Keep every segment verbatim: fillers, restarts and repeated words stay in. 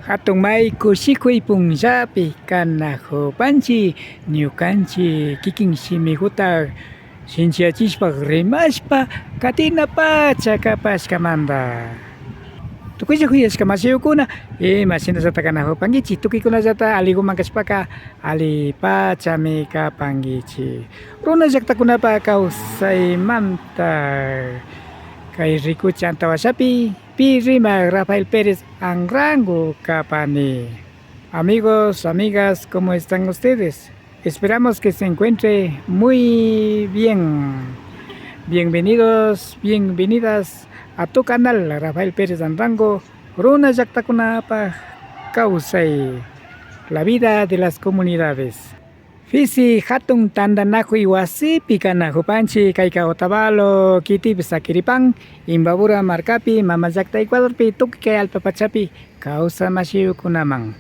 Hatun may kushikuy punllapi kanajupanchi ñukanchi kikin shimiguta shinchiyachishpa rimashpa katina pacha kapashkamanta. Tukuylla juyashka mashiyukuna, ima shinallata kanajupankichi, tukuykunallata aliguman kashpaka ali pachami kapankichi. Runa llaktakunapa kawsaymanta kay rikuchi antawashapi pi rimak Rafael Pérez Anrango kapani. Amigos, amigas, ¿cómo están ustedes? Esperamos que se encuentre muy bien. Bienvenidos, bienvenidas a tu canal Rafael Pérez Anrango, Runa Llaktakunapa Kawsay, la vida de las comunidades. Fisi hatun tantanakuy wasipi kanajupanchi kayka Otavalo kitipi sakiripan, Imbabura markapi, mama llakta Ecuadorpi, tukuy kay allpa pachapi kawsa mashiyukunaman.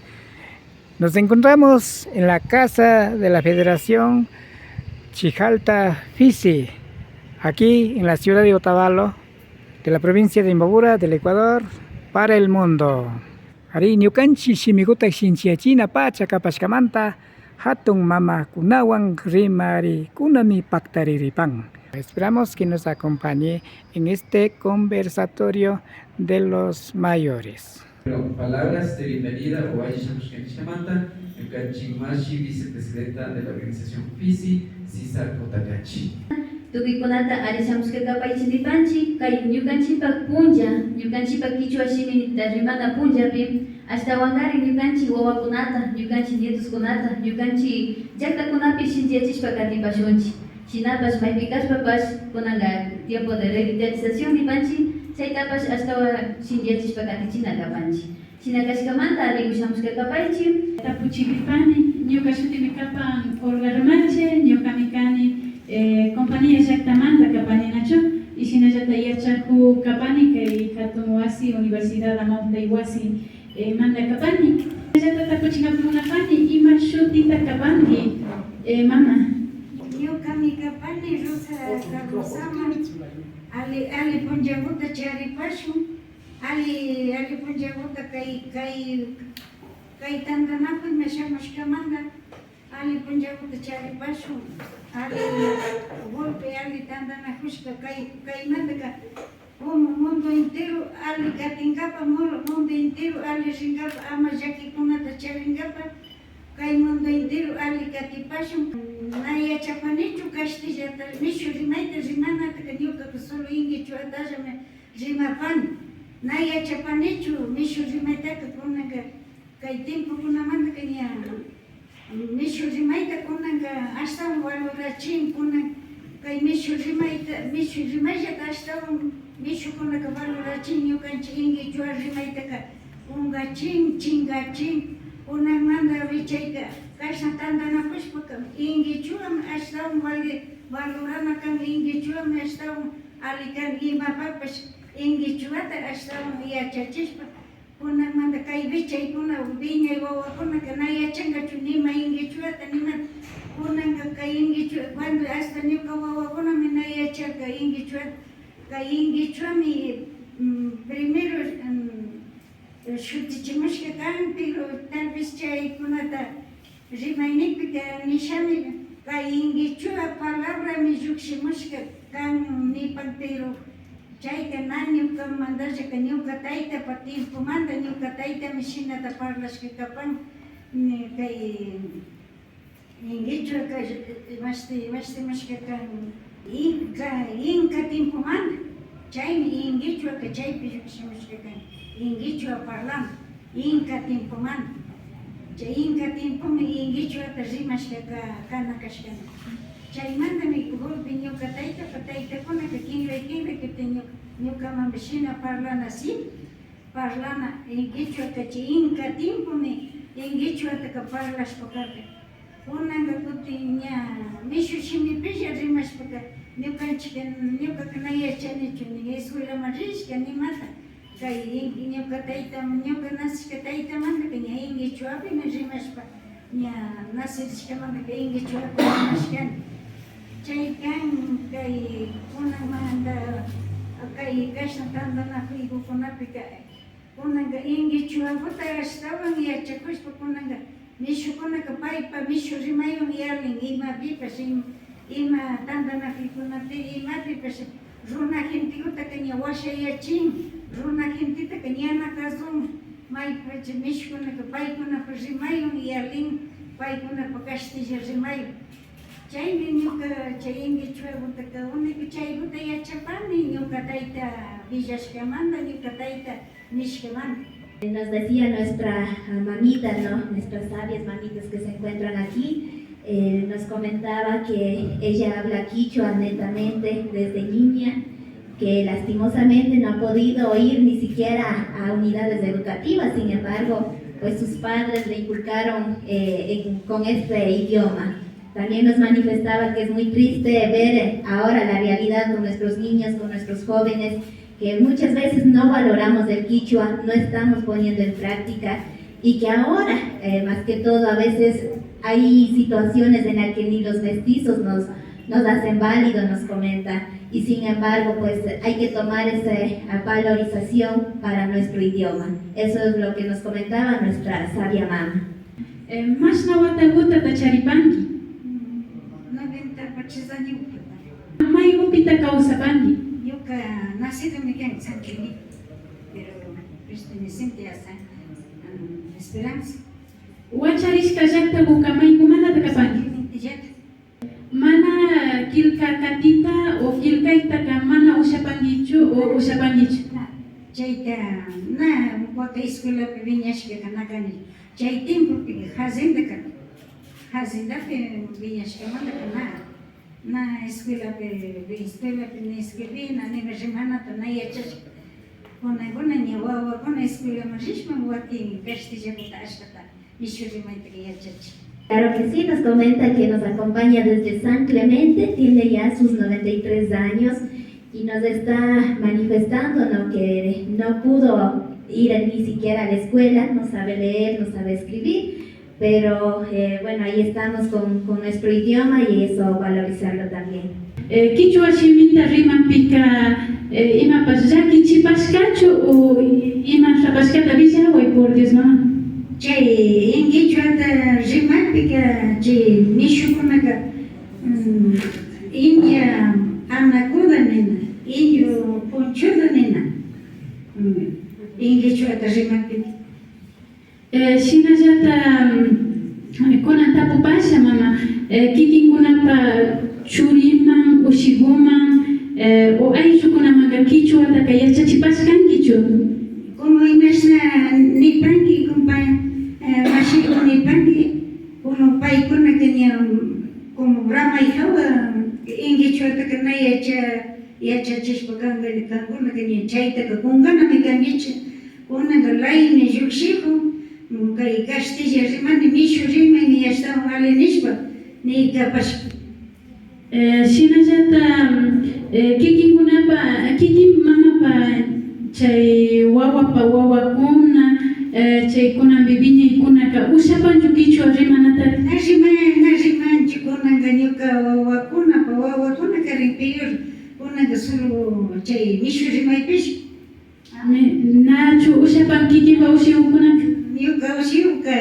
Nos encontramos en la Casa de la Federación Chijalta Fisi, aquí en la ciudad de Otavalo, de la provincia de Imbabura, del Ecuador, para el mundo. Ari, ñukanchi shimiguta shinchiyachina pacha kapashkamanta, hatun mamakunawan rimarikunami paktariripan. Esperamos que nos acompañe en este conversatorio de los mayores. Bueno, palabras de bienvenida o alli shamushkanchikmanta, ñukanchik mashi vicepresidenta de la organización Fisi, César Cotacachi. Tukuykunata alli shamushka kapaychi nipanchik, kay ñukanchikpak punlla, ñukanchikpak kichwa shimita rimana punllapi, ashtawankarin ñukanchik wawakunata, ñukanchik nietoskunata, ñukanchik llaktakunapi shinchiyachishpa katipashunchik. Shinapash maypi kashpapash kunanka tiempo de revitalización nipanchik, chaytapash ashtawan shinchiyachishpa katichina kapanchik. Shina kashkamanta alliku shamushka kapaychi. Tapuchiripani, ñuka shutimi kapan Olga Remache, ñukami kani, eh, compañía llaktamanta kapani nachu, y shinallata yachaku kapani kay hatun wasi, universidad Amautay wasi, eh, manta kapani. Shinallata tapuchina munapani, ima shutita kapanki, eh, mama? Ñukami kapani Rosa Carlosama, alli, alli punllakuta charipashun. Alli, alli punllakuta kay, kay, kay tantanakuy ima shamushkamanta alli punllakuta charipashun. Alli golpe, alli tantanakushka kay, kaymantaka como mundo entero alli katinkapak, mu-, mundo entero alli rinkapak, ama llakikunata charinkapak, kay mundo entero alli katipashun. Na yachapanichu kastillata, mishu rimayta rimanataka, ñukaka solo inkichuatallami rimapani. Na yachapanichu mishu rimaytaka, kunanka kay tiempokunamantaka ña mishu rimayta kunanka ashtawan valorachin, kunan kay mishu rimayta, mishu rimayllata ashtawan mishukunaka valorachin, ñukanchik inkichua rimaytaka kungachin, chingachin, kunanmanta wichayka kashna tantanakushpaka inkichuami ashtawan vali-, valorana kan, inkichuami ashtawan alli kan, imapapash inkichuata ashtawan yachachishpa, kunanmanta kay wichaykuna, wiñay wawakunaka na yachankachu nima inkichuata nimata. Kunanka kay inkichua, cuando hasta ñuka wawakunami na yacharka inkichuata. Kay inkichuami, mm, primero, mm, shutichimushka kan, pero tal vez chaykunata rimaynikpika nishami, kay inkichua palabrami llukshimushka kan nipan, pero chayka na ñukamantallaka, ñuka taytapa tiempomanta, ñuka taytami shinata parlashka kapan, mm, kay inkichuaka, mashti, mashti, mashti mashka kan, inka, inka tiempomanta, chaymi inkichuaka chaypi llukshimushka kan, inkichua parlana, inka tiempomanta. Chay inka tiempomi inkichuata rimashka ka-, kana kashkani. Chaymantami golpe ñuka taytapa taytakunaka kinray, kinray kutin ñuka, ñukamanpash shina parlana, sí, parlana, inkichuaka chay inka tiempomi inkichuataka parlashpa karka. Kunanka kutin ña mishu shimipilla rimashpaka, ñukanchik, ñukaka na yachanichu ni escuelaman rishka nimata. Kay in-, ñuka tayta, ñuka nacishka taytamantaka ña inkichuapimi rimashpa, ña nacirishkamantaka inkichuapi rimashkani. Chay kan, kay kunanmanta, kay kashna tantanakuykukunapika, Kunanka inkichwakuta ashtawan yachakushpa, kunanka mishukunaka paypa mishu rimaywan yalin, imapipash, im-, ima tantanakuykunapi, imapipash runa gentekutaka ña washayachin, runa gentetaka ñana kazun, maypacha mishukunaka paykunapa rimaywan yalin, paykunapa kastilla rimaywan. Chaymi ñuka chay inkichwakutaka unaypi chaykuta yachapani, ñuka tayta willashkamanta, ñuka tayta nishkamanta. Nos decía nuestra, ah, mamita, ¿no? Nuestras sabias mamitas que se encuentran aquí, eh, nos comentaba que ella habla quichua netamente desde niña, que lastimosamente no ha podido ir ni siquiera a unidades educativas, sin embargo, pues sus padres le inculcaron, eh, en- con este idioma. También nos manifestaba que es muy triste ver, eh, ahora la realidad con nuestros niños, con nuestros jóvenes, que muchas veces no valoramos el quichua, no estamos poniendo en práctica y que ahora, eh, más que todo, a veces hay situaciones en las que ni los mestizos nos, nos hacen válido, nos comenta, y sin embargo, pues hay que tomar esa, eh, valorización para nuestro idioma. Eso es lo que nos comentaba nuestra sabia mama. Eh, mashna watakutata charipanki? Noventa y tres años. Maykupita kawsapanki? Ñuka nacidome kan San Clemente, pero perteneciente a San, um, Esperanza. Wacharishka llaktakuka maykumanata kapanki? San Clemente llakta. Mana killka katita o killkaytaka mana ushapankichu o ushapankichu? Na, chayta na, wak escuelapi wiñashkaka na kani. Chay tiempopi hacienda karka. Haciendapi wiñashkamantaka na, na escuelapi, escuelapi ni escribina, ni rimanata na yachashka. Kunankuna ña wawakuna escuelaman rishpa wakin castillakuta ashkata mishu rimayta yachachin. Claro que sí, nos comenta que nos acompaña desde San Clemente, tiene ya sus noventa y tres años y nos está manifestando, ¿no? Que no pudo ir ni siquiera a la escuela, no sabe leer, no sabe escribir, pero, eh, bueno, ahí estamos con, con nuestro idioma y eso valorizarlo también. Eh, kichwa shimita rimakpika, eh, imapash llakichipashkachu o ima sapashkata willaway, por Dios, mama. Chay inkichwata rimakpika, chay mishukunaka, mm, india anakuda nina, indio punchuda nina, mm, inkichwata rimakpika. Eh, shinallata, mm, kunan tapupasha, mama, eh, kikinkunapa churiman, ushikuman, eh, o ayllukunamanka kichwataka yachachipashkankichu? Como imashna nipanki, compa-, eh, mashiku nipanki, como paykunaka ña, como ramay hawa inkichwataka na yacha-, yachachishpa kanka, kankunaka ña chaytaka kunkanami kankichik. Kunanka laymi llukshikun, kay kastilla rimani, mishu rimaymi ashtawan alli nishpa ni kapashka. Eh, shinallata, eh, kikinkunapa, kikin mamapa chay wawapa wawakuna, eh, chay kunanpi wiñaykunaka ushapanchu kichwa rimanata? Na riman, na rimanchu kunanka ñuka wawakunapa wawakuna karin peor, kunanka solo chay mishu rimaypish. Nachu ushapan kikinpa ushikukunaka? Ñuka ushikuka,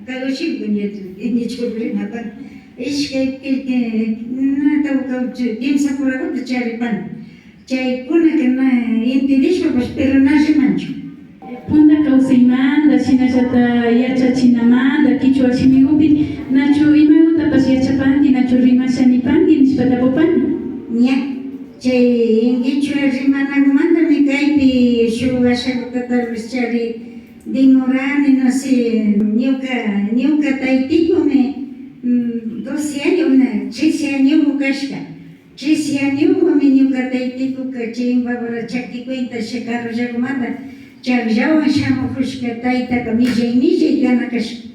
kay ushikuka ña, ña churinapan. Ishkay, kiki, na, tawka, kimsa purakuta charipani. Chaykunaka na intindishpapash, pero na rimanchu. Punta kawsaymanta, shinallata yachachinamanta, kichwa shimikupi, nachu imakutapash yachapanki, nachu rimasha nipanki, nishpa tapupani. Ña. Chay kichwa rimanakumantami kaypi shuk ashakutata tal vez chari demorani, no sé, ñuka, ñuka taytikumi, mm, doce años, na, trece añoku kashka. Trece añokumi ñuka taytikuka chay Imbabura chaki cuenta chay carrollakumanta chakllawan shamukushka, taytaka millay, millay kana kashka.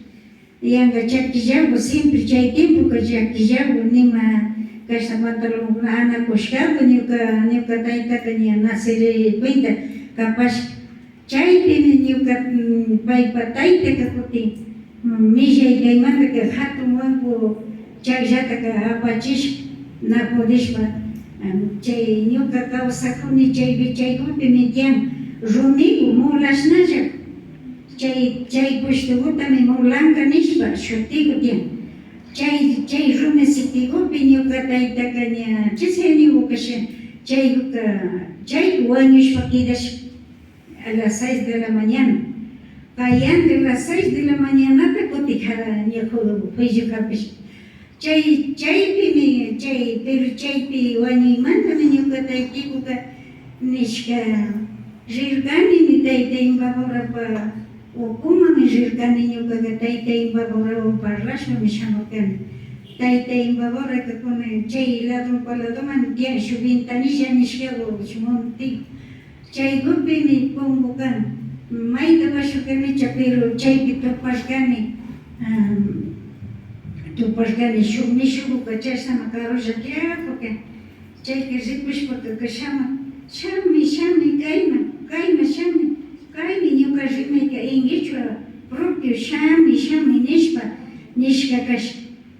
Yanka chakillaku, siempre chay tiempoka chakillaku, nima kashna pantalonkuna anakushkaku, ñuka, ñuka taytaka ña nacere cuenta kapashka. Chaypimi ñuka, mm, paypa taytaka kutin, mm, millay kaymantaka hatunwanku chakllataka apachishka, na pudishpa, mm, chay ñuka kawsakuni chaypi, chaykupimi tiyan, Rumiku mulashnalla, chay, chay pushtukutami mulanka nishpa shutiku tiyan. Chay, chay rumi sitikupi ñuka taytaka ña chisayaniku kasha, chayka, chayka wañushpa kidashka a las seis de la mañana. Payanta las seis de la mañanata kutik ña ju-, juicio japishka. Chay, chaypimi, chay, pero chaypi wañuymantami ñuka taytikuka nishka, rirkanimi tayta Imbaburapak ukuman rirkani ñukaka, tayta Imbaburawan parlashpami shamurkani. Tayta Imbaburaka kunan chay ladonpa ladoman tiyan shuk ventanilla nishkawan shuk monte. Chaykupimi punku kan. Mayta washurkanicha, pero chaypi tuparkani, ah, tuparkani shuk mishukuka chashna karulla tiyakurka. Chayka rikushpaka kashama, shami, shami, kayma, kayma, shami, kaymi ñuka rimayka en quechua propio, shami, shami nishpa, nishka kashka.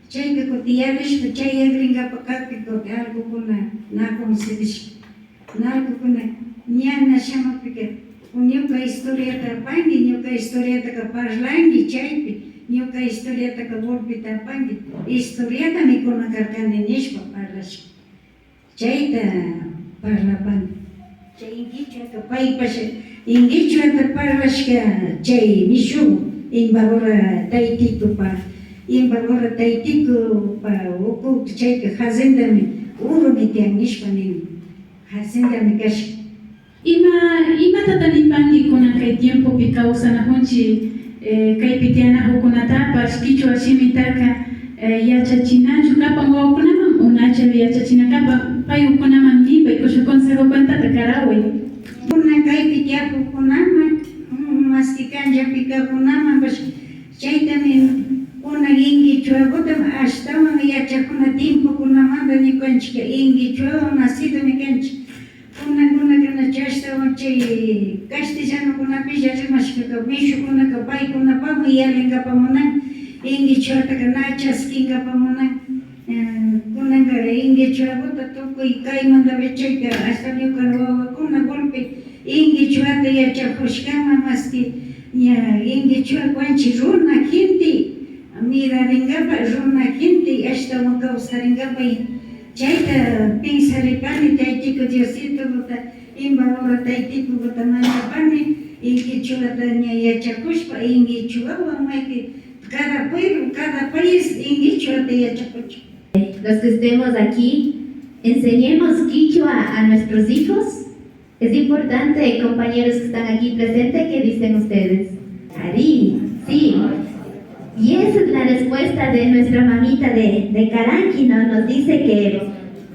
Chayka kutin yalishpa chay yagrinkapa kakpi kutin allkukuna na concedishka. Narkokuna ñana shamukpika, ñuka historiata apanki, ñuka historiataka parlanki chaypi, ñuka historiataka golpeta apanki, historiatami kuna karkani nishpa parlashka. Chayta parlapani. Chay inkichwaka paypash inkichwata parlashka chay mishu Imbabura taytikupa, Imbabura taytikupa uku chayka hacendami urumi tiyan nishpa nin. Hacendami kashka. Ima, imatata nipanki kunan kay tiempopi kawsanakunchik, eh, kaypi tiyanakukunatapash kichwa shimitaka, eh, yachachinachu kapan wawakunaman o nachu yachachina kapan paykunaman nipay, kusha consejo cuentata karaway. Kunan kaypi tiyakukunaman, mm, maski kanllapi kakunamanpash chaytami kunan inkichwakuta ashtawan yachakuna tiempokunamanta ñukanchikka inkichwawan nacidami kanchik. Kunankunaka na chashtawan chay castellanokunapilla rimashkaka mishukunaka paykunapaman yallinkapa munan, inkichwataka na chaskinkapa munan. Eh, kunanka inkichwakuta tukuy kaymantapash chayka hasta ñuka wawakuna golpe inkichwata yachakushkama maski ña inkichwakuwanchik runa gente mirarinkapa, runa gente ashtawan kawsarinkapa. Chayta pensaripani, Taytiku Diositukuta, Imbabura taytikukuta mañapani, inkichwata ña yachakushpa, inkichwawan maypi, cada pueblo, cada país inkichwata yachakuchun. Los que estemos aquí, enseñemos quichua a nuestros hijos. Es importante, compañeros que están aquí presentes, ¿qué dicen ustedes? Ari, sí. Y esa es la respuesta de nuestra mamita de, de Caranqui, ¿no? Nos dice que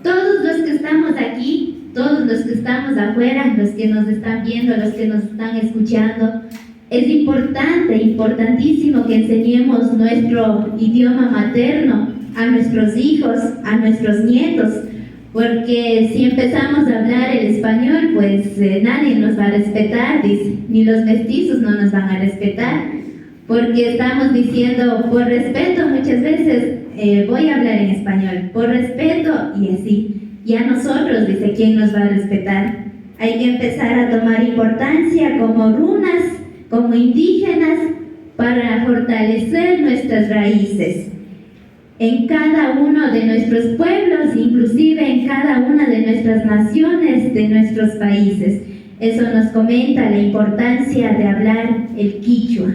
todos los que estamos aquí, todos los que estamos afuera, los que nos están viendo, los que nos están escuchando, es importante, importantísimo que enseñemos nuestro idioma materno a nuestros hijos, a nuestros nietos, porque si empezamos a hablar el español, pues, eh, nadie nos va a respetar, dice, ni los mestizos no nos van a respetar, porque estamos diciendo, por respeto, muchas veces, eh, voy a hablar en español, por respeto, y así. Y a nosotros, dice, ¿quién nos va a respetar? Hay que empezar a tomar importancia como runas, como indígenas, para fortalecer nuestras raíces en cada uno de nuestros pueblos, inclusive en cada una de nuestras naciones, de nuestros países. Eso nos comenta la importancia de hablar el quichua.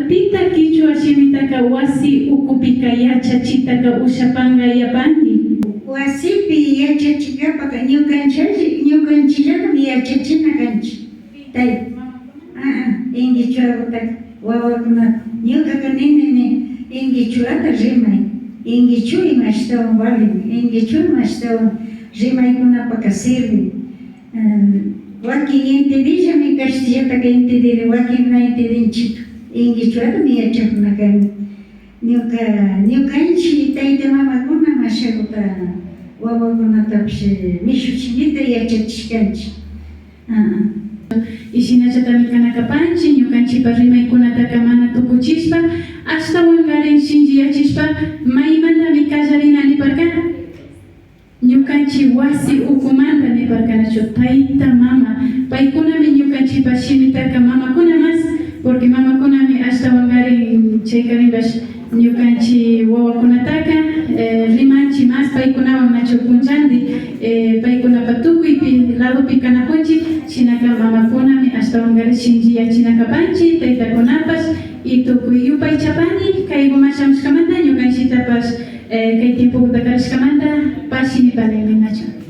Pita kichwa shimitaka wasi ukupika yachachitaka ushapanka yapanki? Wasipi yachachikapaka ñukanchik, ñukanchillatami yachachina kanchik. Tay, ah, ah, inkichwakutaka wawakunata. Ñukaka ninimi inkichwata rimay. Inkichwa ima ashtawan valin, inkichwa ima ashtawan rimaykunapaka sirvin. Eh, wakin entendillami kashtillata entendini, wakin na entendinchitu. Inkichwatami yachakuna kani. Ñuka, ñukanchik tayta mamakuna mashakuta wawakunatapish mishuchinita yachachishkanchik. Ah. Y shinallatami kana kapanchik, ñukanchikpa rimaykunataka mana tukuchishpa, ashtawankarin shinchiyachishpa, maymantami kallarina niparka. Ñukanchik wasi ukumanta niparkanachu, tayta mama, Paykunami ñukanchikpa shimitaka mamakuna mas, porque mamakunami ashtawankarin chaykarinpash ñukanchik wawakunataka, eh, rimanchik mas paykunawan nachu punchandi, eh, paykunapa tukuypi ladopi kanakunchik, shinaka mamakunami ashtawankarin shinchiyachina kapanchik, taytakunapash y tukuy yupaychapani kaykuman shamushkamanta, ñukanchiktapash, eh, kay tiempokuta karashkamanta pashi nipanimi nachu.